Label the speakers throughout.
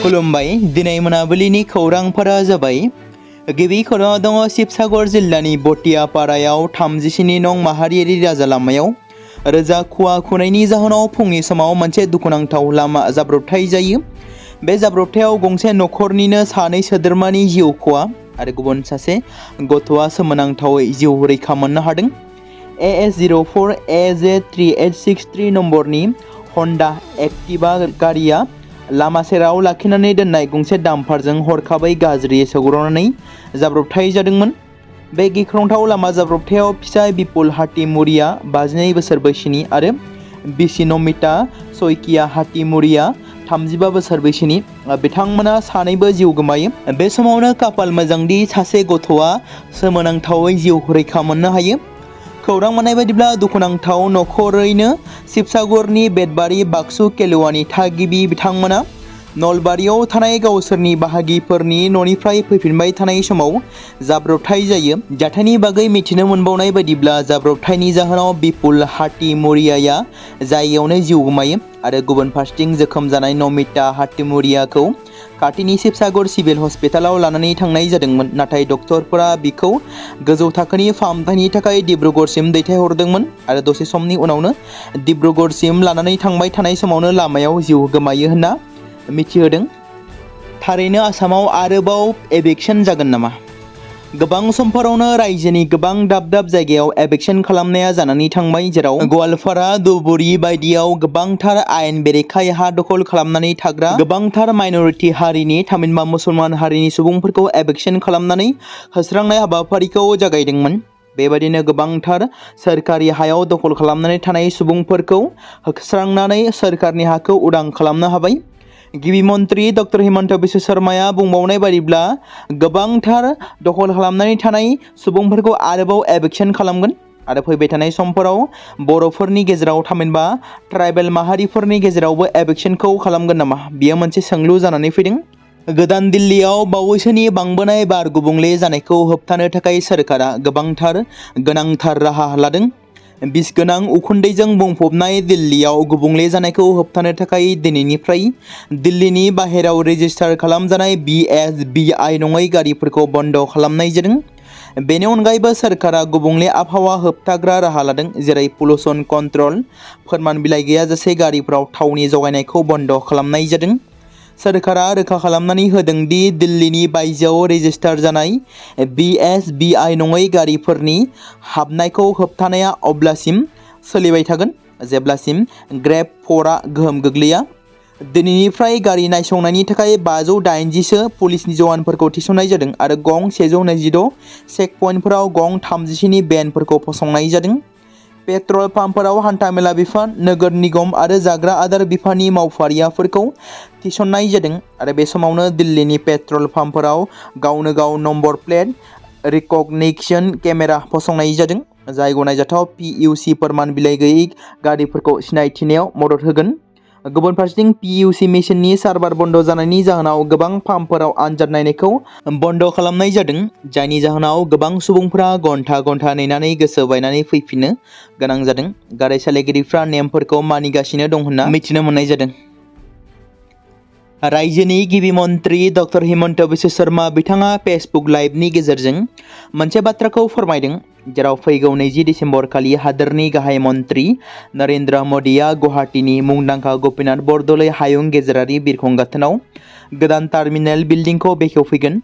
Speaker 1: खुलुमबाय दिनै मोनाबिलिनि खौरांफोरा जाबाय गिबि खौराङाव दङ शिबसागर जिल्लानि बटियापारायाव 37 नं माहारियारि राजा लामायाव रोजा खुवा खुनायनि जाहोनाव फुंनि समाव मोनसे दुखुनांथाव लामा जाब्रबथाय जायो। बे जाब्रबथायाव गंसे नखरनिनो सानै सोद्रोमानि जिउ खहा आरो गुबुन सासे गथ'आ सोमोनांथावै जिउ रैखा मोननो हादों। AS04 AZ3863 नम्बरनि हन्डा एक्टिवा गारिया लामा सेराव लाखिनानै दोननाय गंसे डाम्पारजों हरखाबै गाज्रियै सौग्रावनानै जाब्रबथाय जादोंमोन। बे गिख्रंथाव लामा जाब्रबथायाव फिसाय बिपुल हातिमुरिया 52 बोसोर बैसोनि आरो बिसि नमिता सयकिया हातिमुरिया 35 बोसोर बैसोनि बिथांमोना सानैबो जिउ गोमायो। बे समावनो खाफाल मोजांदि सासे गथ'आ सोमोनांथावै जिउ रैखा मोननो हायो। खौरां मोननाय बायदिब्ला दुखुनांथाव नखरैनो शिबसागरनि बेदबारि बाक्सु केलुवानि थागिबि बिथांमोना नलबारियाव थानाय गावसोरनि बाहागिफोरनि न'निफ्राय फैफिनबाय थानाय समाव जाब्रबथाय जायो। जाथायनि बागै मिथिनो मोनबावनाय बायदिब्ला जाब्रबथायनि जाहोनाव बिपुल हातिमुरियाया जायगायावनो जिउ गोमायो आरो गुबुन फारसेथिं जोखोम जानाय नमिता हातिमुरियाखौ खाथिनि शिबसागर सिभिल हस्पिटालाव लानानै थांनाय जादोंमोन, नाथाय डक्टरफोरा बिखौ गोजौ थाखोनि फाहामथायनि थाखाय डिब्रुगड़सिम दैथायहरदोंमोन आरो दसे समनि उनावनो डिब्रुगड़सिम लानानै थांबाय थानाय समावनो लामायाव जिउ गोमायो होनना मिथिहोदों। थारैनो आसामाव आरोबाव एभिक्सन जागोन नामा? गोबां समफोरावनो रायजोनि गोबां दाब दाब जायगायाव एभिक्सन खालामनाया जानानै थांबाय, जेराव गवालपारा धुबुरी बायदियाव गोबांथार आयेन बेरेखायै हा दखल खालामनानै थाग्रा गोबांथार माइनरिटि हारिनि थामहिनबा मुसलमान हारिनि सुबुंफोरखौ एभिक्सन खालामनानै होस्रांनाय हाबाफारिखौ जागायदोंमोन। बेबायदिनो गोबांथार सोरखारि हायाव दखल खालामनानै थानाय सुबुंफोरखौ होस्रांनानै सोरखारनि हाखौ उदां खालामनो हाबाय। गिबि मन्त्रि डक्टर हिमन्त बिश्व शर्माया बुंबावनाय बायदिब्ला गोबांथार दखल खालामनानै थानाय सुबुंफोरखौ आरोबाव एभिक्सन खालामगोन आरो फैबाय थानाय समफोराव बर'फोरनि गेजेराव थामहिनबा ट्राइबेल माहारिफोरनि गेजेरावबो एभिक्सनखौ खालामगोन नामा? बेयो मोनसे सोंलु जानानै फैदों। गोदान दिल्लीयाव बावैसोनि बांबोनाय बार गुबुंले जानायखौ होबथानो थाखाय सोरखारा गोनांथार राहा लादों। बिस गोनां उखुन्दैजों बुंफबनाय दिल्लीयाव गुबुंले जानायखौ होबथानो थाखाय दिनैनिफ्राय दिल्लीनि बाहेराव रेजिस्टार खालामजानाय BSBI नङै गारिफोरखौ बन्द' खालामनाय जादों। बेनि अनगायैबो सोरखारा गुबुंले आबहावा होबथाग्रा राहा लादों, जेरै पलुसन कन्ट्रल फोरमान बिलाइ गैयाजासे गारिफोराव थावनि जगायनायखौ बन्द' खालामनाय जादों। सोरखारा रोखा खालामनानै होदों दि दिल्लीनि बायजोआव रेजिस्टार जानाय BSBI नङै गारिफोरनि हाबनायखौ होबथानाया अब्लासिम सोलिबाय थागोन जेब्लासिम ग्रेड 4आ गोहोम गोग्लैया। दिनैनिफ्राय गारि नायसंनायनि थाखाय 580 पुलिसनि जवानफोरखौ थिसननाय जादों आरो गं 126 चेक पइन्टफोराव गं 30 नि बेनफोरखौ फसंनाय जादों। पेट्रल पाम्पफोराव हान्थामेला बिफान, नोगोर निगम आरो जाग्रा आदार बिफाननि मावफारियाफोरखौ थिसननाय जादों आरो बे समावनो दिल्लीनि पेट्रल पाम्पफोराव गावनो गाव नम्बर प्लेट रिकगनिशन केमेरा फसंनाय जादों, जाय गनायजाथाव PUC फोरमान बिलाइ गैयै गारिफोरखौ सिनायथिनायाव मदद होगोन। गुबुन फारसेथिं PUC मेसिननि सार्भार बन्द' जानायनि जाहोनाव गोबां पाम्पफोराव आनजाद नायनायखौ बन्द' खालामनाय जादों, जायनि जाहोनाव गोबां सुबुंफोरा घन्टा नेनानै गोसो बायनानै फैफिननो गोनां जादों। गारि सालायगिरिफ्रा नेमफोरखौ मानिगासिनो दं होनना मिथिनो मोननाय जादों। रायजोनि गिबि मन्त्रि डक्टर हिमन्त बिश्व शर्मा बिथाङा फेसबुक लाइभनि गेजेरजों मोनसे बाथ्राखौ फोरमायदों, जेराव फैगौ 20 दिसेम्बर खालि हादोरनि गाहाय मन्त्रि नरेन्द्र मोदीआ गुवाहाटीनि मुंदांखा गपिनाथ बरदलै हायुं गेजेरारि बिरखं गाथोनाव गोदान टार्मिनेल बिल्डिंखौ बेखेवफैगोन।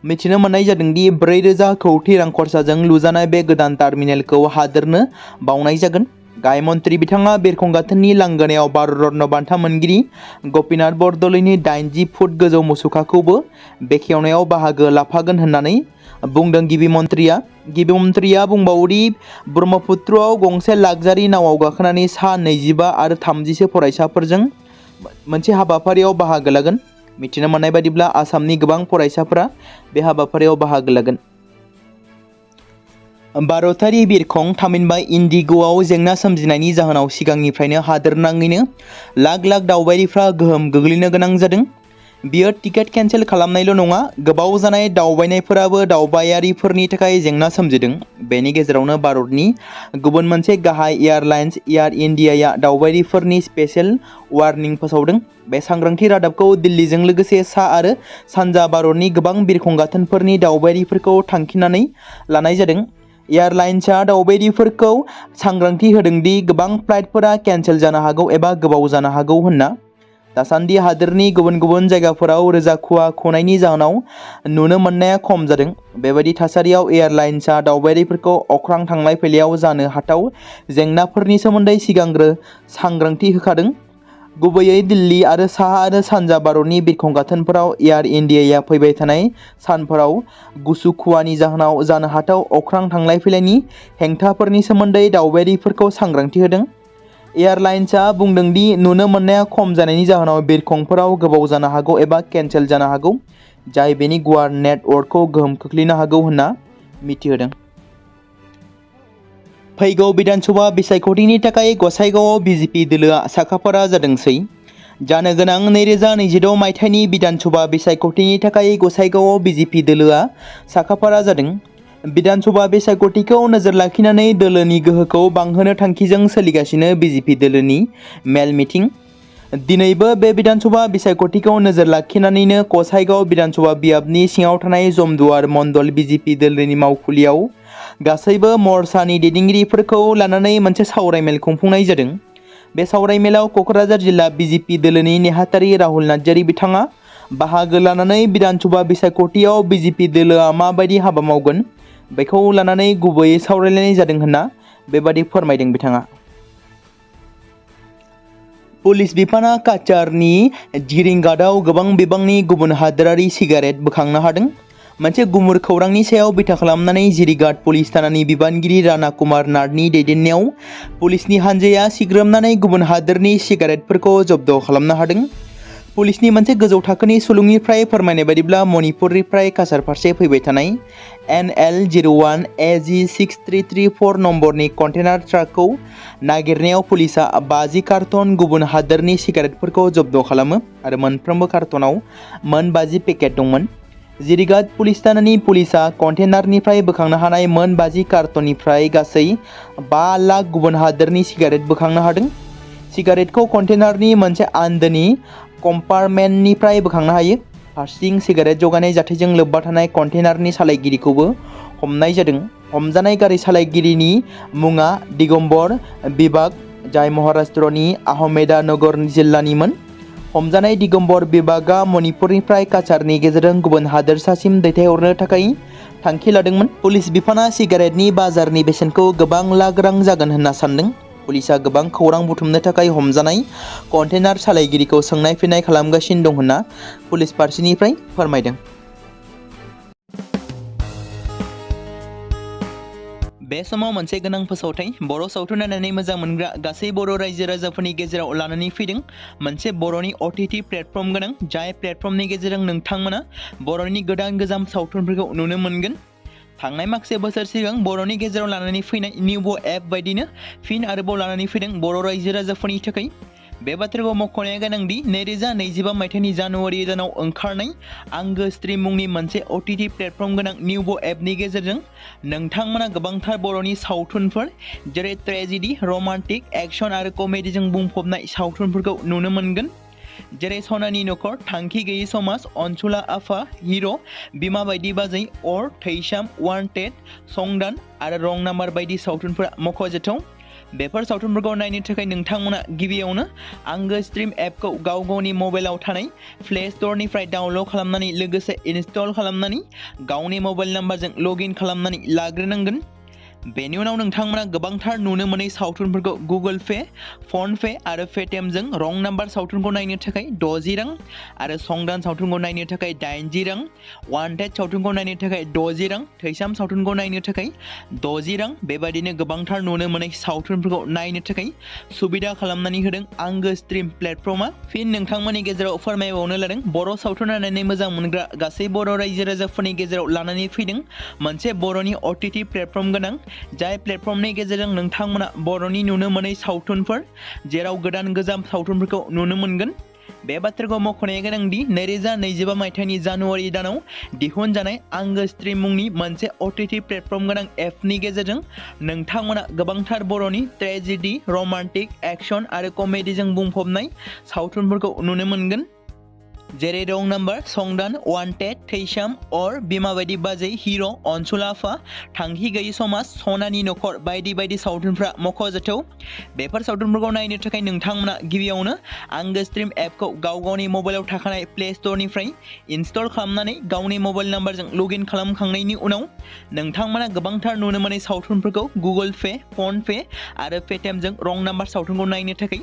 Speaker 1: मिथिनो मोननाय जादों दि 4,000 कौटि रां खरसाजों लुजानाय बे गोदान टार्मिनेलखौ हादोरनो बावनाय जागोन। गाहाय मन्त्रि बिथाङा बिरखं गाथोननि लांगोनायाव भारत रत्न बान्था मोनगिरि गपिनाथ बरदलैनि 80 फुट गोजौ मुसुखाखौबो बेखेवनायाव बाहागो लाफागोन होननानै बुंदों गिबि मन्त्रिया बुंबावोदि ब्रह्मपुत्रआव गंसे लाक्जारि नावआव गाखोनानै सा 25 आरो 30 फरायसाफोरजों मोनसे हाबाफारियाव बाहागो लागोन। मिथिनो मोननाय बायदिब्ला आसामनि गोबां फरायसाफोरा बे हाबाफारियाव बाहागो लागोन। भारतारि बिरखं थामहिनबा इन्डिग'आव जेंना सोमजिनायनि जाहोनाव सिगांनिफ्रायनो हादोरनाङैनो लाख लाख दावबायारिफ्रा गोहोम गोग्लैनो गोनां जादों। बियो टिकेट केन्सेल खालामनायल' नङा, गोबाव जानाय दावबायनायफोराबो दावबायारिफोरनि थाखाय जेंना सोमजिदों। बेनि गेजेरावनो भारतनि गुबुन मोनसे गाहाय एयारलाइन्स एयार इन्डियाया दावबायारिफोरनि स्पेशेल वार्निं फोसावदों। बे सांग्रांथि रादाबखौ दिल्लीजों लोगोसे सा आरो सानजा भारतनि गोबां बिरखं गाथोनफोरनि दावबायारिफोरखौ थांखिनानै लानाय जादों। एयारलाइन्सआ दावबायारिफोरखौ सांग्रांथि होदों दि गोबां फ्लाइटफोरा केन्सेल जानो हागौ एबा गोबाव जानो हागौ होनना। दासान्दि हादोरनि गुबुन गुबुन जायगाफोराव रोजा खुवा खुनायनि जाहोनाव नुनो मोननाया खम जादों। बेबायदि थासारियाव एयारलाइन्सआ दावबायारिफोरखौ अख्रां थांलाय फैलायाव जानो हाथाव जेंनाफोरनि सोमोन्दै सिगांग्रो सांग्रांथि होखादों। गुबैयै दिल्ली आरो साहा आरो सानजा भारतनि बिरखं गाथोनफोराव एयार इन्डियाया फैबाय थानाय सानफोराव गुसु खुवानि जाहोनाव जानो हाथाव अख्रां थांलाय फैलायनि हेंथाफोरनि सोमोन्दै दावबायारिफोरखौ सांग्रांथि होदों। एयारलाइन्सआ बुंदों दि नुनो मोननाया खम जानायनि जाहोनाव बिरखंफोराव गोबाव जानो हागौ एबा केन्सेल जानो हागौ, जाय बेनि गुवार नेटवर्कखौ गोहोम खोख्लैनो हागौ होनना मिथिहोदों। फैगौ बिधानसभा बिसायख'थिनि थाखाय गसाइगावआव बिजेपि दोलोआ साखाफारा जादोंसै। जानो गोनां 2026 मायथाइनि बिधानसभा बिसायख'थिनि थाखाय गसाइगावआव बिजेपि दोलोआ साखाफारा जादों। बिधानसभा बिसायख'थिखौ नोजोर लाखिनानै दोलोनि गोहोखौ बांहोनो थांखिजों सोलिगासिनो बिजेपि दोलोनि मेल मिटिं। दिनैबो बे बिधानसभा बिसायख'थिखौ नोजोर लाखिनानैनो गसाइगाव बिधानसभा बियाबनि सिङाव थानाय जमदुवार मण्डल बिजेपि दोलोनि मावखुलियाव गासैबो मर्चानि दैदेनगिरिफोरखौ लानानै मोनसे सावरायमेल खुंफुंनाय जादों। बे सावरायमेलाव क'क्राझार जिल्ला बिजेपि दोलोनि नेहाथारि राहुल नार्जारि बिथाङा बाहागो लानानै बिधानसभा बिसायख'थियाव बिजेपि दोलोआ माबायदि हाबा मावगोन बेखौ लानानै गुबैयै सावरायलायनाय जादों होनना बेबादि फोरमायदों बिथाङा। पुलिस बिफाना काचारनि जिरिंगाटआव गोबां बिबांनि गुबुन हादोरारि सिगारेट बोखांनो हादों। मोनसे गुमुर खौरांनि सायाव बिथा खालामनानै जिरिंगाट पुलिस थानानि बिबानगिरि राणा कुमार नाथनि दैदेननायाव पुलिसनि हानजाया सिग्रोमनानै गुबुन हादोरनि सिगारेटफोरखौ जब्द खालामनो हादों। पुलिसनि मोनसे गोजौ थाखोनि सुलुंनिफ्राय फोरमायनाय बायदिब्ला मणिपुरनिफ्राय काछार फारसे फैबाय थानाय NL01 AG6334 नम्बरनि कन्टेनार ट्राकखौ नागिरनायाव पुलिसआ 50 कार्टन गुबुन हादोरनि सिगारेटफोरखौ जब्द खालामो आरो मोनफ्रोमबो कार्टनाव मोन 50 पेकेट दंमोन। जिरिंगाट पुलिस थानानि पुलिसआ कन्टेनारनिफ्राय बोखांनो हानाय मोन 50 कार्टननिफ्राय गासै 5 लाख गुबुन हादोरनि सिगारेट बोखांनो हादों। सिगारेटखौ कन्टेनारनि मोनसे आन्दोनि कम्पार्टमेन्टनिफ्राय बोखांनो हायो। फारसेथिं सिगारेट जगायनाय जाथायजों लोब्बा थानाय कन्टेनारनि सालायगिरिखौबो हमनाय जादों। हमजानाय गारि सालायगिरिनि मुङा दिगम्बर बिबाग, जाय महाराष्ट्रनि आहमेदानगर जिल्लानिमोन। हमजानाय दिगम्बर बिबागा मणिपुरनिफ्राय काछारनि गेजेरजों गुबुन हादोरसासिम दैथायहरनो थाखाय थांखि लादोंमोन। पुलिस बिफाना सिगारेटनि बाजारनि बेसेनखौ गोबां लाख रां जागोन होनना सान्दों। पुलिसआ गोबां खौरां बुथुमनो थाखाय हमजानाय कन्टेनार सालायगिरिखौ सोंनाय फिननाय खालामगासिनो दं होनना पुलिस फारसेनिफ्राय फोरमायदों। बे समाव मोनसे गोनां फोसावथाय बर' सावथुन नायनानै मोजां मोनग्रा गासै बर' रायजो राजाफोरनि गेजेराव लानानै फैदों। मोनसे बर'नि OTT प्लेटफर्म गोनां, जाय प्लेटफर्मनि गेजेरजों नोंथांमोना बर'नि गोदान गोजाम सावथुनफोरखौ नुनो मोनगोन। थांनाय माखासे बोसोर सिगां बर'नि गेजेराव लानानै फैनाय निउबो एप बायदिनो फिन आरोबाव लानानै फैदों बर' रायजो राजाफोरनि थाखाय। बे बाथ्राखौ मख'नाया गोनांदि 2025 मायथाइनि जानुवारि दानाव ओंखारनाय आंगो स्ट्रिम मुंनि मोनसे OTT प्लेटफर्म गोनां निउबो एपनि गेजेरजों नोंथांमोना गोबांथार बर'नि सावथुनफोर जेरै ट्रेजेडि, रमान्टिक, एक्सन आरो कमेडिजों बुंफबनाय सावथुनफोरखौ नुनो मोनगोन। जेरै सनानि नखर, थांखि गैयै समाज, अनसुला आफा, हिर', बिमा बायदि बाजै, अर, थैसाम, वान्टेड, संदान आरो रं नाम्बार बायदि सावथुनफोरा मख'जाथाव। बेफोर सावथुनफोरखौ नायनो थाखाय नोंथांमोना गिबियावनो आंगो स्ट्रिम एपखौ गाव गावनि मबाइलाव थानाय प्ले स्ट'रनिफ्राय डाउनल'ड खालामनानै लोगोसे इनस्टल खालामनानै गावनि मबाइल नाम्बारजों लग इन खालामनानै लाग्रोनांगोन। बेनि उनाव नोंथांमोना गोबांथार नुनो मोनै सावथुनफोरखौ गुगोल पे, फन पे आरो पेटिएमजों रं नाम्बार सावथुनखौ नायनो थाखाय 60 रां आरो संदान सावथुनखौ नायनो थाखाय 80 रां, वान्टेड सावथुनखौ नायनो थाखाय 60 रां, थैसाम सावथुनखौ नायनो थाखाय 60 रां बेबायदिनो गोबांथार नुनो मोनै सावथुनफोरखौ नायनो थाखाय सुबिदा खालामनानै होदों आंगो स्ट्रिम प्लेटफर्मा। फिन नोंथांमोननि गेजेराव फोरमायबावनो लादों बर' सावथुन नायनानै मोजां मोनग्रा गासै बर' रायजो राजाफोरनि गेजेराव लानानै फैदों मोनसे बर'नि OTT प्लेटफर्म गोनां, जाय प्लेटफर्मनि गेजेरजों नोंथांमोना बर'नि नुनो मोनै सावथुनफोर जेराव गोदान गोजाम सावथुनफोरखौ नुनो मोनगोन। बे बाथ्राखौ मख'नाया गोनांदि 2025 मायथाइनि जानुवारि दानाव दिहुनजानाय आंगो स्ट्रीम मुंनि मोनसे OTT प्लेटफर्म गोनां एपनि गेजेरजों नोंथांमोना गोबांथार बर'नि ट्रेजेडी, रमान्टिक, एक्शन आरो कमेडीजों बुंफबनाय सावथुनफोरखौ नुनो मोनगोन। जेरै रं नाम्बार, संदान, वान्टेड, थैसाम, अर, बिमा बायदि बाजै, हिर', अनसुला आफा, थांखि गैयि समाज, सनानि नखर बायदि बायदि सावथुनफ्रा मख'जाथाव। बेफोर सावथुनफोरखौ नायनो थाखाय नोंथांमोना गिबियावनो आंगो स्ट्रीम एपखौ गावनि मबाइलाव थाखानाय प्ले स्ट'रनिफ्राय इनस्टल खालामनानै गावनि मबाइल नाम्बारजों लगइन खालामखांनायनि उनाव नोंथांमोना गोबांथार नुनो मोननाय सावथुनफोरखौ गुगोल पे, फन पे आरो पेटिएमजों रं नाम्बार सावथुनखौ नायनो थाखाय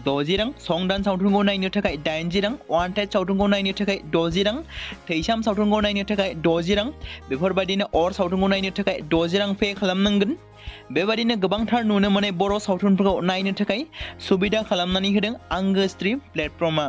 Speaker 1: 60 रां, संदान सावथुनखौ नायनो थाखाय 80 रां, वान्टेड सावथुनखौ नायनो थाखाय 60 रां, थैसाम सावथुनखौ नायनो थाखाय 60 रां, बेफोरबायदिनो अर सावथुनखौ नायनो थाखाय 60 रां पे खालामनांगोन। बेबायदिनो गोबांथार नुनो मोननाय बर' सावथुनफोरखौ नायनो थाखाय सुबिदा खालामनानै होदों आंगो स्ट्रीम प्लेटफर्मआ।